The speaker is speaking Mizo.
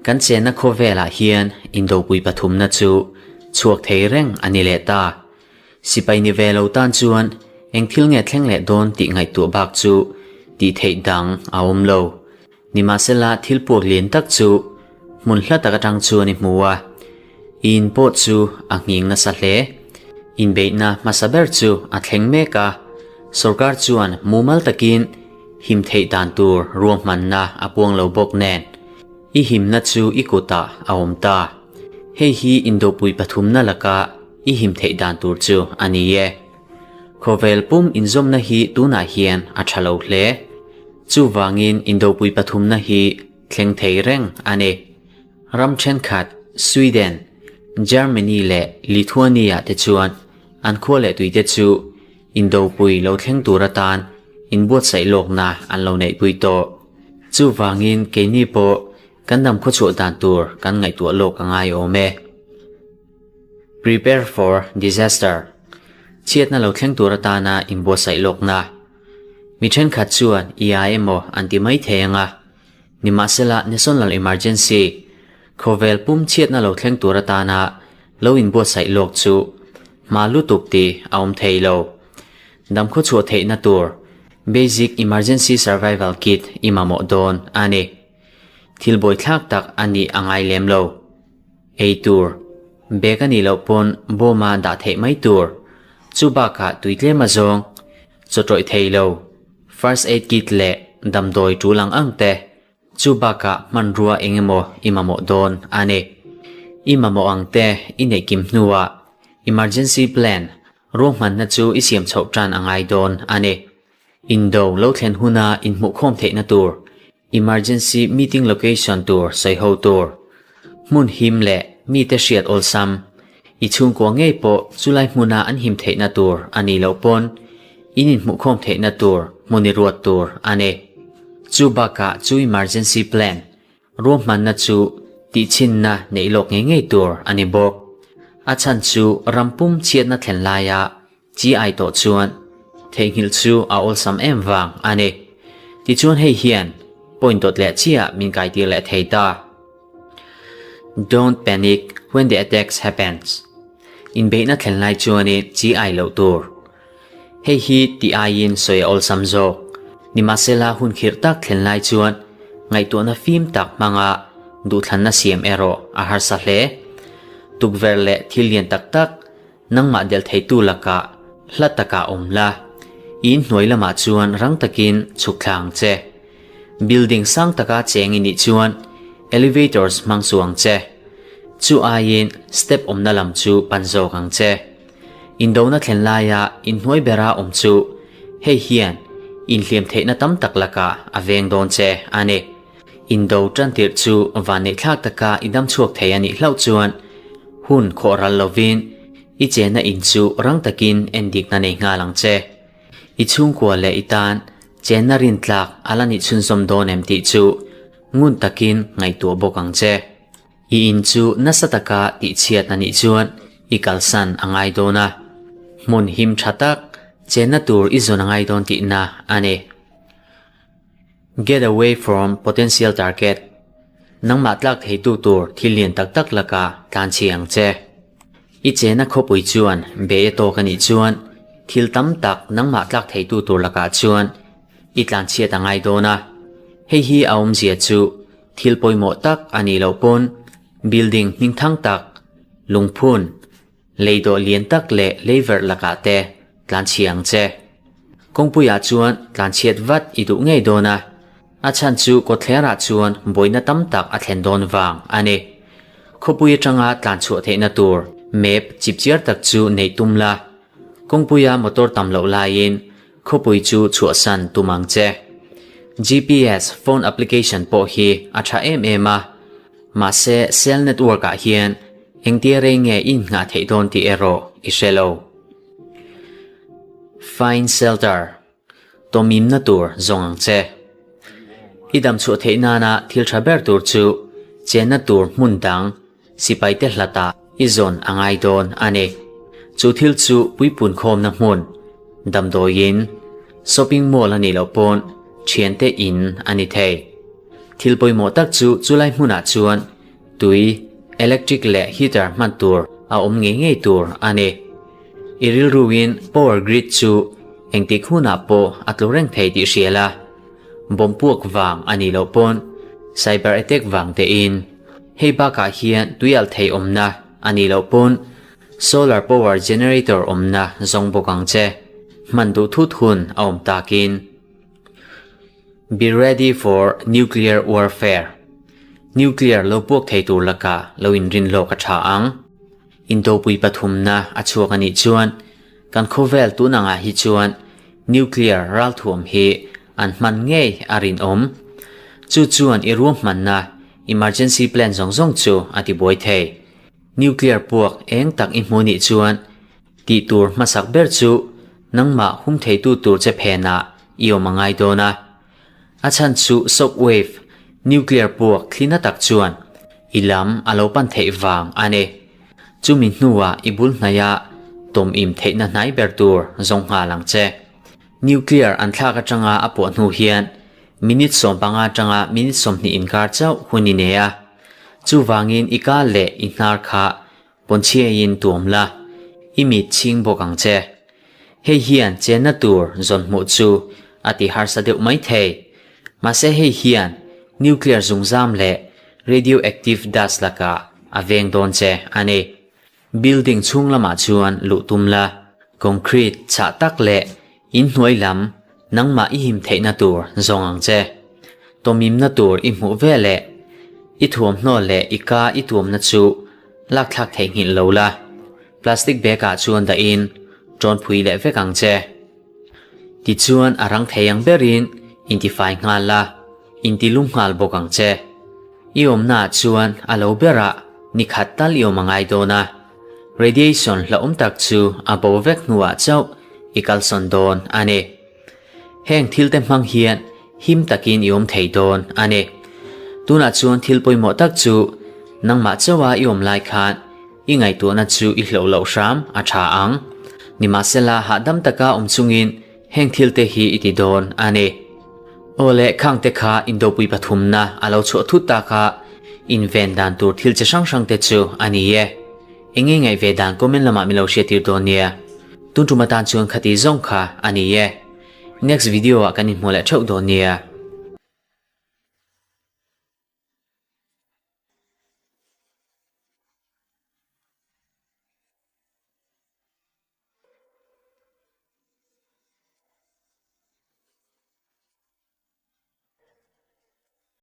Kan chenna khawvelah hian indopui pathumna chu chhuak thei reng a ni leh ta. Sipai ni ve lo tan chuan eng thil nge thleng leh dawn tih ngaihtuah bak chu tih theih dang a awm lo. Nimahsela thil puak lian tak chu hmun hla tak atang chuan i hmu a, i in pawh chu a nghing nasa hle. Inbeihna hmasa ber chu a thleng mek a, sorkar chuan mumal takin him theih dan tur ruahmanna a puang lo bawk nen, i himna chu i kutah a awm ta. Hei hi indopui pathumna laka i him theih dan tur chu a ni e. Khawvel pum inzawmna hi tunah hian a tha lo hle. Chuvangin indopui pathumna hi thleng thei reng a ni. Ram thenkhat Sweden, Germany leh Lithuania te chuan an khua leh tuite chu indopui lo thleng tur atan inbuatsaih lawkna an lo neihpui tawh. Chuvangin keini pawh kan dam khawchhuah dan tur kan ngaihtuah lawk a ngai awm e. Prepare for disaster, Chhiatna lo thleng tur atana inbuatsaih lawkna. Mi thenkhat chuan i ai emaw an ti mai thei ang a, nimahsela National Emergency, khawvel pum chhiatna lo thleng tur atana lo inbuatsaih lawk chu hma lutuk tih a awm thei lo. Damkhaw chhuah theihna tur Basic Emergency Survival Kit i mamawh dawn a ni. Thil bawithlak tak a nih a ngai lem lo. Ei tur, bag a nih loh pawn bawma dah theih mai tur. Chu bakah tui tlem a zawng, chaw tawih thei lo, first aid kit leh damdawi tul ang ang te, chu bakah hmanrua eng emaw i mamawh dawn a ni. I mamawh ang te i neih kim hnuah emergency plan ruahmanna chu i siam chhoh tan a ngai dawn a ni. Indo lo thlen huna inhmuhkhawm theihna tur Emergency meeting location tur sawi ho tur. Hmun him leh mite hriat awlsam. I chhungkua ngei pawh chulai hmuna an him theihna tur a nih loh pawn in inhmuhkhawm theihna tur hmun i ruat tur a ni. Chu bakah chu emergency plan ruahmanna chu tihchhinna neih lawk ngei ngei tur a ni bawk. A chhan chu ram pum chhiatna thlen laia Chi ai tawh chuan theihnghilh chu a awlsam em vang a ni. Tichuan hei hian point dawt leh chiah min kaitir leh thei ta. Don't panic when the attacks happens. Inbeihna thlen lai chuanin chi ai loh tur. Hei hi tih aiin sawi a awlsam zawk. Nimahsela hun khirh tak thlen lai chuan ngaihtuahna fim tak hmanga duhthlanna siam erawh a harsa hle. Tukverh leh thil lian tak tak Nangmah delh theitu lakah hla takah awm la, i inhnuai lamah chuan rang takin chhuk thla ang che. Building sang taka cheng i nih chuan elevators hmang suh ang che. Chu aiin step awmna lam chu pan zawk ang che. Indona thlen laia inhnuai bera awm chu hei hian inhliam theihna tam tak lakah a veng dawn che a ni. Indo tantirh chu vanneihthlak taka i dam chhuak thei a nih hlauh chuan hun khawh ral lovin i chenna in chu rang takin endikna nei nghal ang che. I chhungkua leh i tan chenna rintlak a la nih chhunzawm dawn em tih chu ngun takin ngaihtuah bawk ang che. I in chu nasa taka tihchhiat a nih chuan i kalsan a ngai dawn a, hmun him tha tak chenna tur i zawn a ngai dawn tihna a ni. Get away from potential target, Nangmah tlak theitu tur thil lian tak tak lakah tlan chhi ang che. I chena khawpui chuan bei a tawk a nih chuan thil tam tak nangmah tlak theitu tur lakah chuan i tlan chhiat a ngai dawn a. Hei hi a awmzia chu thil pawimawh tak a nih loh pawn building hmingthang tak, lungphun, Lei dawh lian tak leh lei verh lakah te tlan chhia ang che. Kawngpuiah chuan tlan chhiat vat i duh ngei dawn a, a chhan chu kawtthlerah chuan buaina tam tak a thlen dawn vang a ni. Khawpui atanga tlan chhuah theihna tur map chipchiar tak chu neih tum la, kawngpuia motor tam loh laiin khawpui chu chhuahsan tum ang che. GPS phone application pawh hi a tha em em a, Mahse, cell network ah hian engtia rei nge i innghah theih dawn tih erawh i hre lo. Find shelter, Tawmimna tur zawng ang che. I dam chhuah theih nana thil tha ber tur chu chenna tur hmun dang sipaite hlatah i zawn a ngai dawn a ni. Chu thil chu puipun khawmna hmun, damdawiin, shopping mall a nih loh pawn. Thiante in a ni thei. Thil pawimawh tak chu chulai hmunah chuan tui, electric leh heater hman tur a awm ngei ngei tur a ni. I rilruin power grid chu engtik hunah pawh a tlu reng thei tih hria la, bomb puak vang a nih loh pawn cyber attack vang tein hei bakah hian tui alh thei awmna a nih loh pawn solar power generator awmna zawng bawk ang che. Hman duh thut hun a awm takin. Be ready for nuclear warfare. Nuclear lo puak thei tur lakah lo inrin lawk a tha ang. Indopui pathumna a chhuak a nih chuan kan khawvel tun angah hi chuan nuclear ralthuam hi an hman ngei a rinawm. Chu chuan i ruahmanna emergency plan zawng zawng chu a tibuai thei. Nuclear puak eng tak i hmu nih chuan Tih tur hmasak ber chu nangmah hum theitu tur che phenah i awm a ngai dawn a. A chhan chu shock wave, nuclear puak thli na tak chuan i lam a lo pan theih vang a ni. Chumi hnuah i bul hnaia tawm im theihna hnai ber tur zawng nghal ang che. Nuclear an thlak atanga a puah hnu hian minute 15 atanga minute 20 inkar chauh hun i nei a. Chuvangin i ka leh i hnar kha Pawnchhiain tuam la, i mit chhing bawk ang che. Hei hian chenna tur zawn hmuh chu a ti harsa deuh mai thei. Mahse hei hian nuclear zungzam leh radioactive dust lakah a veng dawn che a ni. Building chhung lamah chuan luh tum la, concrete chhah tak leh in hnuai lam nangmah i him theihna tur zawng ang che. Tawmimna tur i hmuh ve leh i thuamhnaw leh i ka i tuamna chu lakthlak theihnghilh lo la, plastic bag ah chuan dahin tawnphui leh vek ang che. Tichuan a rang thei ang berin intifai nghal la, intilum nghal bawk ang che. I awmna ah chuan a lo berah ni khat tal i awm a ngai dawn a, radiation hlauhawm tak chu a bo vek hnuah chauh i kalsawn dawn a ni. Heng thil te hmang hian him takin i awm thei dawn a ni. Tunah chuan thil pawimawh tak chu nangmah chauha i awm lai khan i ngaihtuahna chu i hloh loh hram a tha ang. Nimahsela hahdam taka awm chungin heng thil te hi i ti dawn a ni. Aw le khang te kha indopui pathumna a lo chhuah thut tak a, inven dan tur thil chi hrang hrang te chu a ni e. Eng nge ngaih ve dan comment lamah min lo hriattir dawn nia. Tun tum atan chuan khati zawng kha a ni e. Next video ah kan inhmuh leh theuh dawn nia.